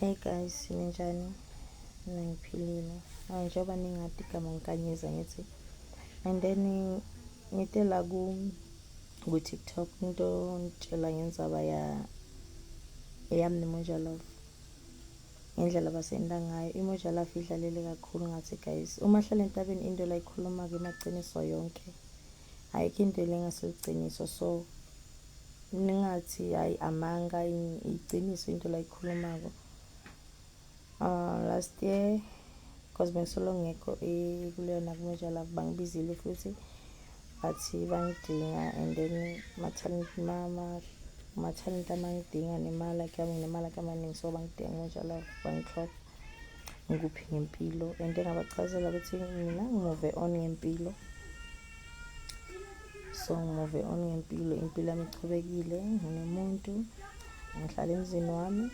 Hey guys, ninjani? Mina ngiphilile. Ah, njengoba ningadi igama nginkanyeza ngithi and then ngite la ku ku-TikTok into ngitshela ngenzaba ya eyami neMoja Love ngendlela abasenda ngayo iMoja Love idlalele kakhulu ngathi guys uma hlala entabeni into la ikhuluma-ke emaqiniso yonke ayikho into lengaseliqiniso so ningathi hayi amanga iqiniso into la ikhulumako last year because bengisolo ngekho kuleyona kuMoja Love bangibizile futhi bathi bangidinga and then ma-talent mama ma-talent amangidinga nemali akhe yami nginemali akhe amaningi so bangidinga kuMoja Love bangihloba ngikuphi ngempilo and ngabachazela ukuthi mina ngimove on ngempilo so ngimove on ngempilo impilo yami ichubekile nginemuntu ngihlala emzini wami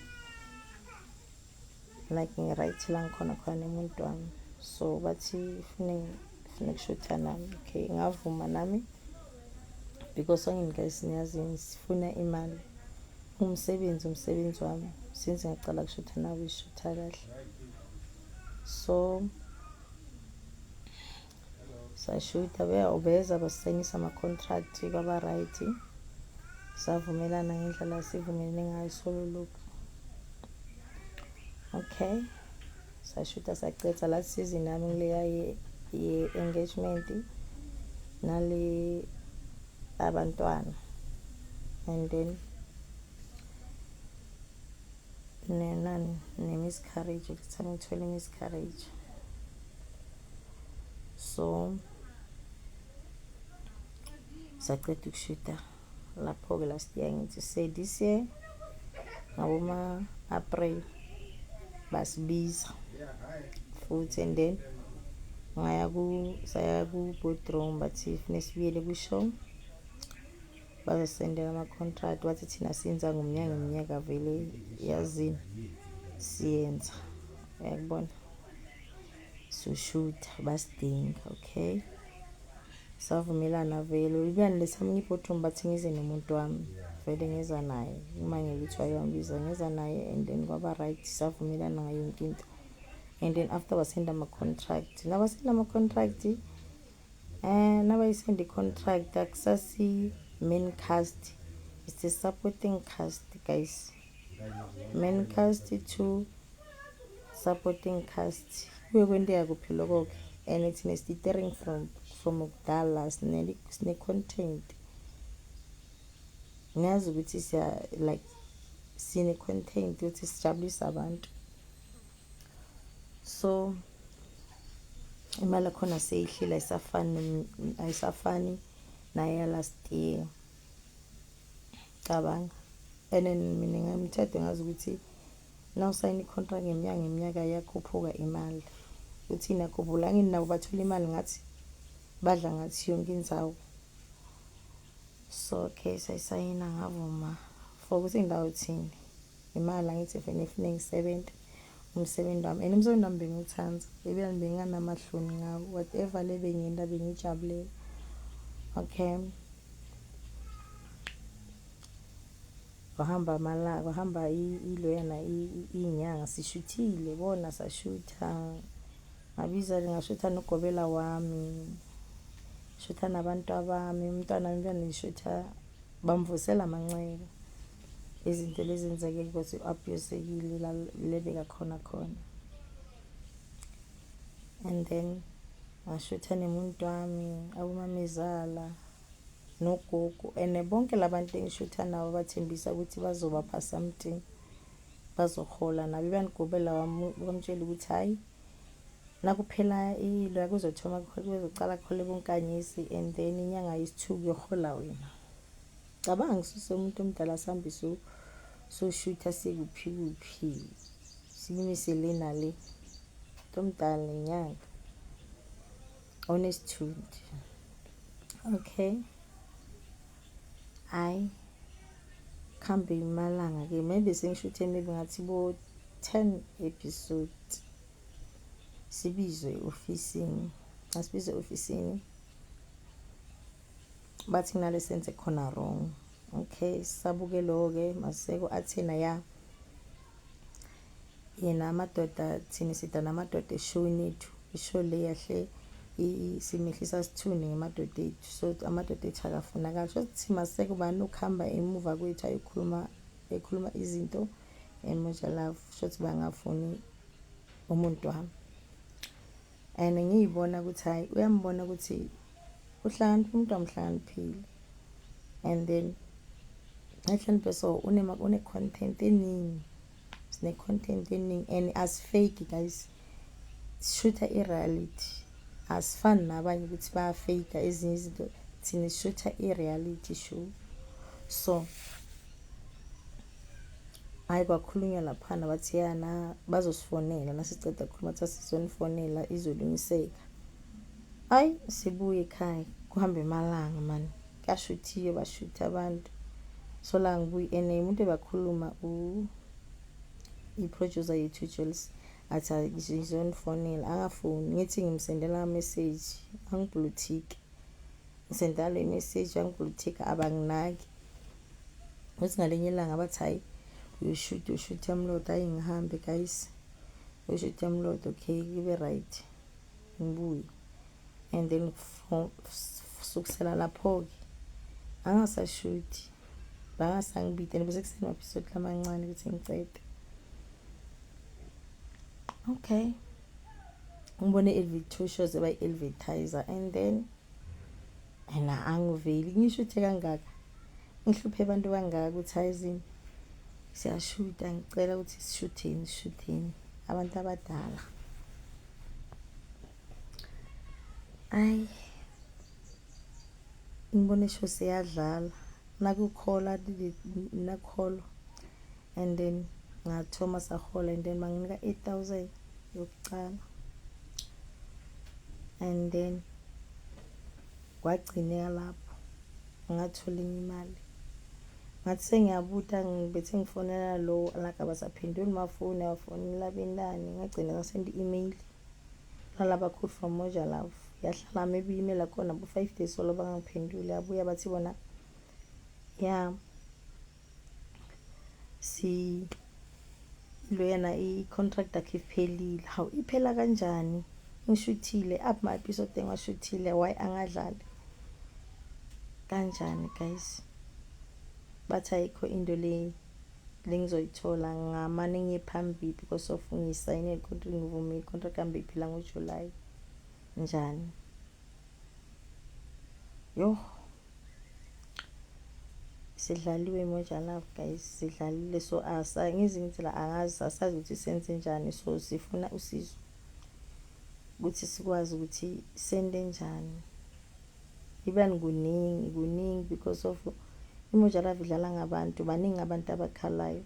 like ngi-right la ngikhona khona nemuntu wami so bathi fune fune kushutha nami okay ngavuma nami because angini guys niyazi sifuna imali umsebenzi umsebenzi wami since ngaqala kushutha nawe ishutha kahle so sashuta beza basayinisa ama-contract kwaba-right savumelana ngendlela sivumelene ngayo solo lokhu okay sashuta sacetha last season yami ngileya ye-engagement nale abantwana and then nenani ne-miscarriage ukuthi ngithole i-miscarriage so saceda ukushuta lapho-ke last year ngithi say this year ngaboma-april basibiza futhi and then ngaya ku saya ku-boardroom bathi fune sibuyele kwi-show bazosendela ama-contract bathi thina senza ngomnyaka ngeminyaka vele yazini siyenza uyakubona soshutha basidinga okay savumelana vele ibani lesamunye i-boardroom bathi ngize nomuntu wami vele ngeza naye uma ngeke wayewambiza ngeza naye and then kwaba right savumelana ngayo yonke into and then after basenda ama-contract nabasenda ama-contract nabayisenda i-contract akusasi main cast it's a supporting cast guys main cast to supporting cast kuye kwenteka kuphi lokho-ke and thina sititering from kudala sine-content ngiyazi ukuthi siya like sine-content ukuthi sijabulise abantu so imali yakhona seyihlile ayisafani ayisafani naye last year cabanga and then mina ngamthethe ngazi ukuthi nawusayina i-contract ngeminyaka ngeminyaka iyakhuphuka imali uthi nakhuphula angini nabo bathola imali ngathi badla ngathi yonke indzawo so okay sayisayina ngavuma for ukuthi indawo thini imali angithi vele ifune ngisebenze umsebenzi wami and umsebenzi wami bengiwuthanda even benginganamahloni ngawo whatever le bengiyenta bengiyijabulela okay kwahamba amalanga kwahamba iloyana iy'nyanga sishuthile bona sashutha ngabiza ngashutha nogobela wami shutha nabantu abami umntwana wami ngishutha bamvusela amanxeba izinto lezi zenzeke because u-abusekile la lebeka khona khona and then ngashutha nemuntu wami abomamezala nogogo and bonke labantu engishutha nabo bathembisa ukuthi bazobapha something bazohola nabo ibanigobela wamtshela ukuthi hhayi nakuphela ilo kuzothoma kuzocala kuhole bonkanyisi and then inyanga yesi-two kuyohola wena cabanga ngisuse umuntu omdala sihambe soshutha sikuphi kuphi sibimise le nale umuntu omdala nenyanga onesithunzi okay hayi kuhambe imalanga ke maybe sengishuthe maybe ngathi bo 10 episode sibizwe ofisini asibizwe ofisini bathi kunale senze khona wrong okay sabuke lo ke maseko athina ya Yena amadoda thina sida namadoda eshowini ethu, ishow le yahle simehlisa sithuni ngemadoda ethu, so amadoda ethu akafunakali. So thi maseke ubani ukuhamba emuva kwethu ayokhuluma ekhuluma izinto eMoja Love, shothi bangafuni umuntu wami. And ngiyibona ukuthi hayi uyambona ukuthi uhlakaniphe umuntu amhlakaniphile, and then ehloniphe, so une-content eningi, sine-content eningi and asifake guys, sishutha i-reality, asifani nabanye ukuthi bayafake ezinye izinto, thina sishutha i-reality show. So hayi kwakhulunywa laphana, bathi yana bazosifonela nasiceda kukhuluma, bathi sizonifonela izolungiseka. Hayi sibuye ekhaya, kuhambe emalanga mani, kuyashuthiwe, bashutha abantu. So la ngibuye and umuntu ebakhuluma i-producer yethu Jules, athi ngizonifonela, angafoni, ngithi ngimsendela ama-message angi-blue tick, ngisendela le message angi-blue tick, abanginaki. Uthi ngalinye ilanga bathi hayi uyoshuta, uyoshuta eMlodo. Hayi ngihambe guys, uyoshuta eMlodo, okay kube right, ngibuye. And then sukusela lapho-ke angasashuti, bangasangibidi and bese kusema-episode lamancane ukuthi ngicede. Okay, ngibone i-two shows ebayi-advertiser and then ena angiveli, ngishuthe kangaka, ngihluphe abantu kangaka ukuthi hayi zini siyashuta, ngicela ukuthi sishutheni, sishutheni abantu abadala. Ayi ngibone isho siyadlala nakukhola nakholwa, and then ngathoma sahola, and then banginika 8000 yokucala, and then kwagcineka lapho, ngathola enye imali. Ngathi sengiyabuta, ngibethe ngifonela lo like abasaphenduli mafoni, abafonela bentani, ngagcina ngasenda i-email lalaba khulu from Moja Love, yahlala maybe i-email yakhona bo-5 days solo bangangiphenduli. Abuya bathi bona ya si lo yena i-contract yakhe iphelile. Hawu, iphela kanjani? Ngishuthile up ma-episode engiwashuthile, why angadlali kanjani guys? Bathi ayikho into le lengizoyithola, ngamane ngiye phambili because of ngisayine i-contract, ngivumile i-contract kambe iphela ngoJuly njani. Yo, sidlaliwe iMoja Love guys, sidlalile. So ngizi ngithi la angazi, asazi ukuthi senze njani, so sifuna usizo ukuthi sikwazi ukuthi sende njani. Ibani kuningi kuningi because of iMoja Love idlala ngabantu baningi, abantu abakhalayo,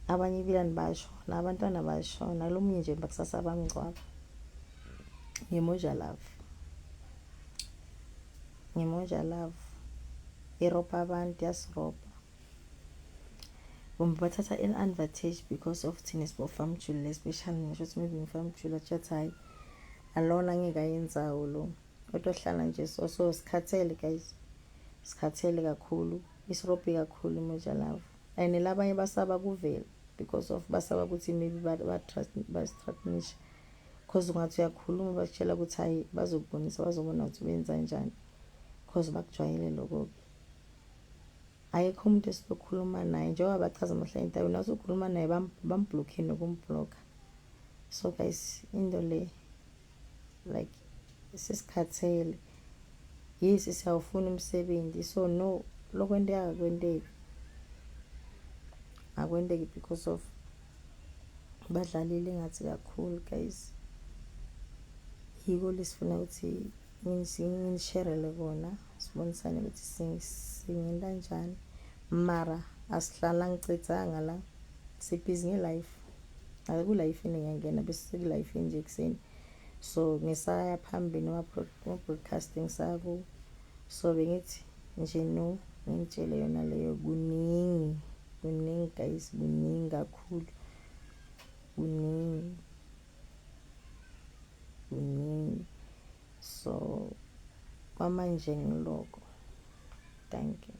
abanye ibilani bayashona, abantwana bayashona, lo munye nje bakusasa bamngcwaba ngeMoja Love, ngeMoja Love irobha abantu, yasirobha. Kumbe bathatha i-advantage because of thina sibofamjula, especially ngisho ukuthi maybe ngifamjula, tshathi hayi alona ngeke ayenzawo lo, kodwa hlala nje. So sikhathele guys, sikhathele kakhulu, isirobhe kakhulu iMoja Love, and labanye basaba kuvela because of basaba ukuthi maybe ba-threatenisha, cause ungathi uyakhuluma bakutshela ukuthi hayi bazokubonisa, bazobona ukuthi benza njani, cause bakujwayele lokho-ke. Ayekho umuntu esizokhuluma naye njengoba bachaza ama-client ayo, nasokhuluma naye bamblokhe nokumblokha. So guys, into le like sesikhathele, yes siyawufuna umsebenzi, so no lokwenteka akwenteki, akwenteki because of badlalile ngathi kakhulu guys. Yiko lesifuna ukuthi nginisherele kona, sibonisane ukuthi singenta njani, mara asihlala ngicedzanga la, sibhizi nge-life, akulife ngiyangena bese sekulife nje ekuseni, so ngisaya phambili kuma-broadcasting saku. So bengithi nje no ngitshele yona leyo, kuningi kuningi guys, kuningi kakhulu, kuningi kuningi. So kwamanje ngiloko, thank you.